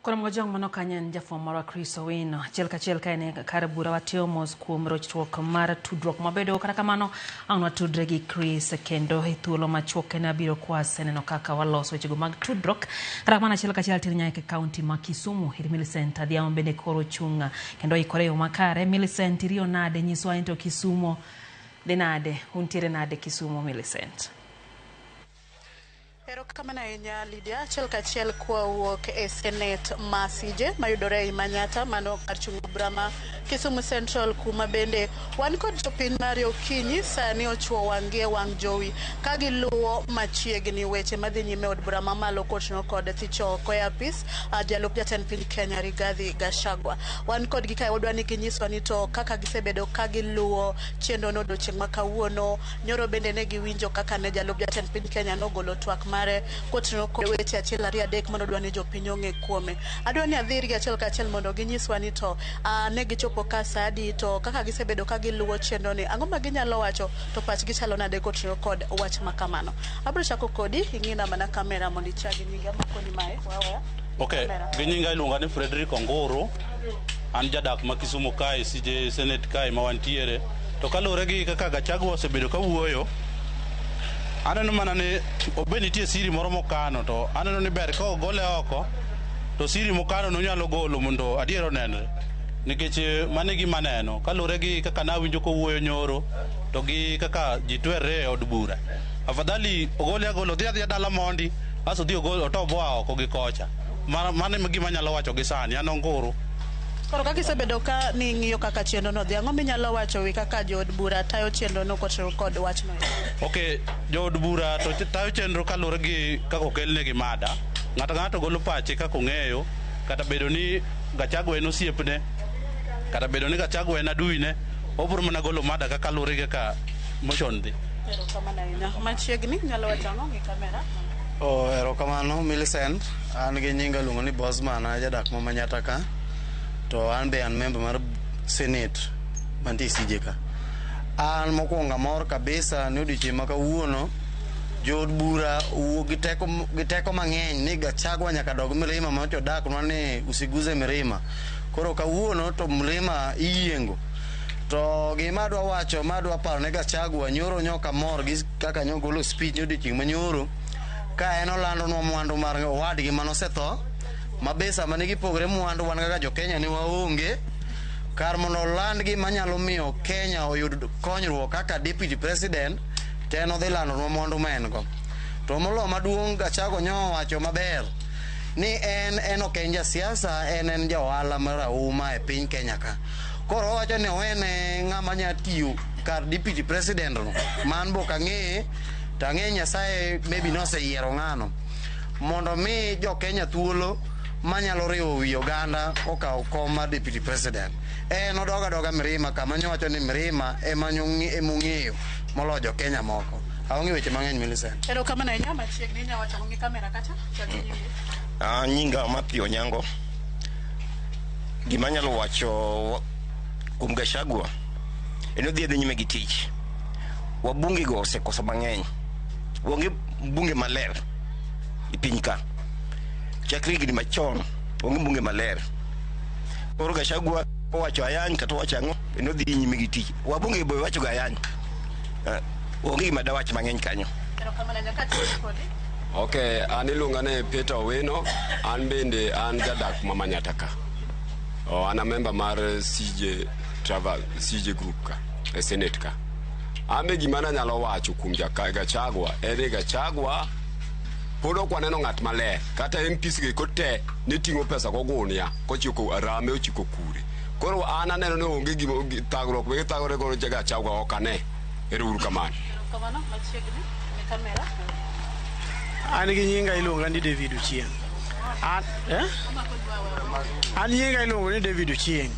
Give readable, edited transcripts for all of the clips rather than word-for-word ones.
Koro Mojong mano kanyo en jafwambo marwa Chris Owino. Achiel kachiel ka en e kar bura watiyo mos kuom rochruok mar tudruok mabedo. Kata kamano, ang' watudre gi Chris kendo e thuolo machuok kendo abiro kwaseneno kaka waloso wechego mag tudruok. Kata kamano achiel kachiel tir nyaka e kaunti ma Kisumu ir Millicent Adhiambo bende koro ochung' kendo oikore e yo makare. Millicent iriyo nade? Nyiswa ni to Kisumo dhi nade? Untiere nade Kisumo Millicent? Erokamano ahinya Lydia, achiel kachiel kwawuok e Senate ma CJ mayudore ei Manyatta, mano kar chung' bura ma Kisumu Central, kuma bende wan kod jopiny mar okinyi sani ochuo wang'gi e wang' jowi ka giluwo machiegni weche madhi nyime od bura mamalo koting'o kod thicho oko e apis jalup jatend piny Kenya Rigathi Gachagua. Wan kodgi kae wadwa ni ginyiswa ni to kaka gisebedo ka giluwo chenro no odiochieng' ma kawuono. Nyoro bende ne giwinjo kaka ne jalup jatend piny Kenya nogolo twak mare koting'o kod weche achiel ariyo adek mane odwa ni jopiny ong'e kuome. Adwa ni adhi irgi achiel kachiel mondo ginyiswa ni to ne gichopo ka saa adi to kaka gisebedo ka giluwo chenro ni ang'o ma ginyalo wacho to pachgi chalo nade koting'o kod wach ma kamano. Abiro chako kodi ing'ina mana kamera mondo ichak gi nyingi amakoni mae waweya. Okay, gi nyinga iluonga ni Frederick Onguru. An jadak ma Kisumu kae, CJ Senate kae ma wantiere. To kaluwore gi kaka Gachagua osebedo ka wuoyo, aneno mana ni obed nitie siri moro mokano to aneno ni ber ka ogole oko to siri mokano no onyalo golo mondo adier onenre. Nikech mano e gima aneno kaluwore gi kaka nawinjo kowuoyo nyoro to gi kaka ji twerre e od bura. Afadhali ogole agola odhi adhiya dala mondi asto odhi ogol otoboa oko gi kocha. Mano e gima anyalo wacho gi sani an Onguru. Koro kaka isebedo ka ning'iyo kaka chenro no dhi, ang'o minyalo wacho wi kaka jood bura tayo chenro no kotenore kod wachno? Okay, jood bura to tayo chenro kaluwore gi kaka okelnegi mada. Ng'ato ka ng'ato golo pache kaka ong'eyo, kata bedo ni Gachagua en osiepne, kata bedo ni Gachagua en aduine, obiro mana golo mada kaka luwore gi kaka motion dhi. Erokamano ahinya. Machiegni, nyalo wacho ang'o gi kamera? Oh, erokamano Millicent. An gi nyinga iluongo ni Bosman, an jadak ma Manyatta ka. To an be an member mar Senate mantie CJ ka. An mokwongo amor kabisa ni odiochieng' ma kawuono jood bura owuok gi teko mang'eny ni Gachagua nyaka dog mlima manyocha odaknwa ni usiguze mlima. Koro kawuono to mlima iyiengo. To gima adwa wacho ma adwa paro ne Gachagua nyoro nyoka mor gi kaka nyogolo speech odiochieng' manyoro ka en olandonwa mwandu mar owadgi manosetho ma be sama ne gipogre mwandu wan kaka jo Kenya ne waonge kar mondo oland gima nyalo miyo Kenya oyud konyruok kaka deputy president to en odhi landonwa mwandu ma en go. To moloyo maduong' Gachagua nyowacho maber ni en ok en jasiasa en ja ohala marahuma e piny Kenya ka. Koro owacho ni owene ng'ama nya tiyo kar deputy president no man be ok ang'eye to ang'e Nyasaye maybe noseyiero ng'ano mondo mi jo Kenya thuolo manyalo riwo wi oganda okaw kom mar deputy president. En odog adoga Mrima kama nyowacho ni Mrima ema emong'eyo moloyo jo Kenya moko. Aonge weche mang'eny Millicent. Erokamano ahinya. Machiegni inya wacho ang'o gi kamera kacha? Chak gi nyingi. Nyinga Matthew Onyango. Gima anyalo wacho kuom Gachagua en odhi adhi nyime gi tich. Wabunge go osekoso mang'eny. Onge bunge maler e piny ka. Chakre higni machon onge bunge maler. Koro Gachagua owacho ayany kata owacho ang'o en odhi nyime gi tich. Wabunge be wacho ga ayany. Onge gima dawach mang'eny kanyo. Erokamano ahinya. Katieko kodi. Okay, an iluonga ni Peter Owino, an bende an jadak ma Manyatta ka. Oh, an a member mar CJ Travel, CJ Group ka, e Senate ka. An be gima nanyalo wacho kuom Gachagua en ni Gachagua pod ok waneno ng'at maler. Kata MPs gi kote ne ting'o pesa gogunia kochiko Arame ochiko kure. Koro an aneno ni onge gima thagruok ma githagore godo Gachagua ok ane. Ero uru kamano. Erokamano. Machiegni ne kamera. An gi nyinga iluonga ni David Ochieng. An, eh? An nyinga iluongo ni David Ochieng.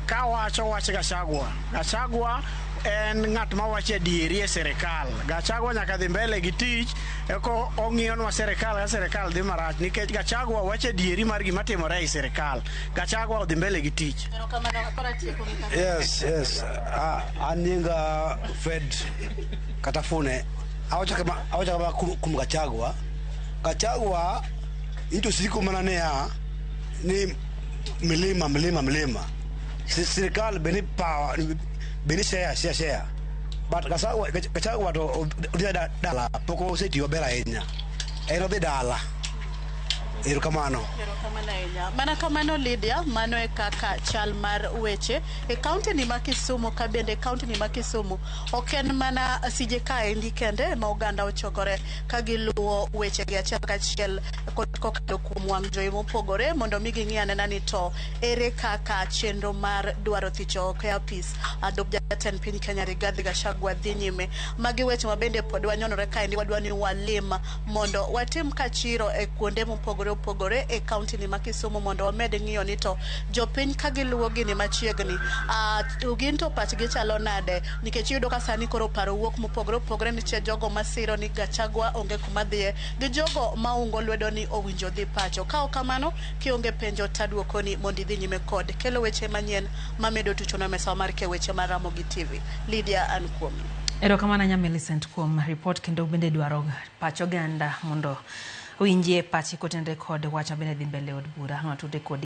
Kawacho wach Gachagua, Gachagua en ng'at mawacho adieri e sirikal. Gachagua nyaka dhi mbele gi tich eko ong'iyonwa sirikal ka sirikal dhi marach nikech Gachagua wacho adieri mar gima timore ei sirikal. Gachagua odhi mbele gi tich. Erokamano. Koro atieko gi kamera. Yes. An nyinga Fred kata Fune. Awacho kama kuom Gachagua. Gachagua into siko mana niya ni milima milima milima. Sirikal be ni power be ni share share share. But Gachagua Gachagua to odhi dala pok osetiyo maber ahinya. En odhi dala. Erokamano. Erokamano ahinya. Mana kamano Lydia, mano e kaka chal mar weche e kaunti ni ma Kisumu ka bende kaunti ni ma Kisumu ok en mana CJ kaendi kende ma oganda ochokore ka giluwo weche gi achiel kachiel kokalo kuom wang' jowi mopogore mondo mi ging'i anena ni to ere kaka chenro mar dwaro thicho oko e apis adup jatend piny Kenya Rigathi Gachagua dhi nyime. Magi weche ma bende pod wanyonore kaendi wadwa ni walim mondo watim kachiro e kuonde mopogore opogore e kaunti ni ma Kisumu mondo wamed ng'iyo ni to jopiny ka giluwo gini machiegni gin to pachgi chalo nade nikech iyudo ka sani koro paro wuok mopogore opogore nitie jogo masiro ni Gachagua onge kuma dhiye gi jogo maungo lwedo ni owinjo dhi pacho. Ka ok kamano kionge penjo taduokoni mondo idhi nyime kod kelo weche manyien mamedo tuchono e mesa mar ke weche mar Ramogi TV. Lydia an kuomi. Erokamano ahinya Millicent kuom ripot kendo bende dwaro pach oganda mondo owinjie pache kotenre kod wach mabende dhi mbele e od bura. Watudre kodi.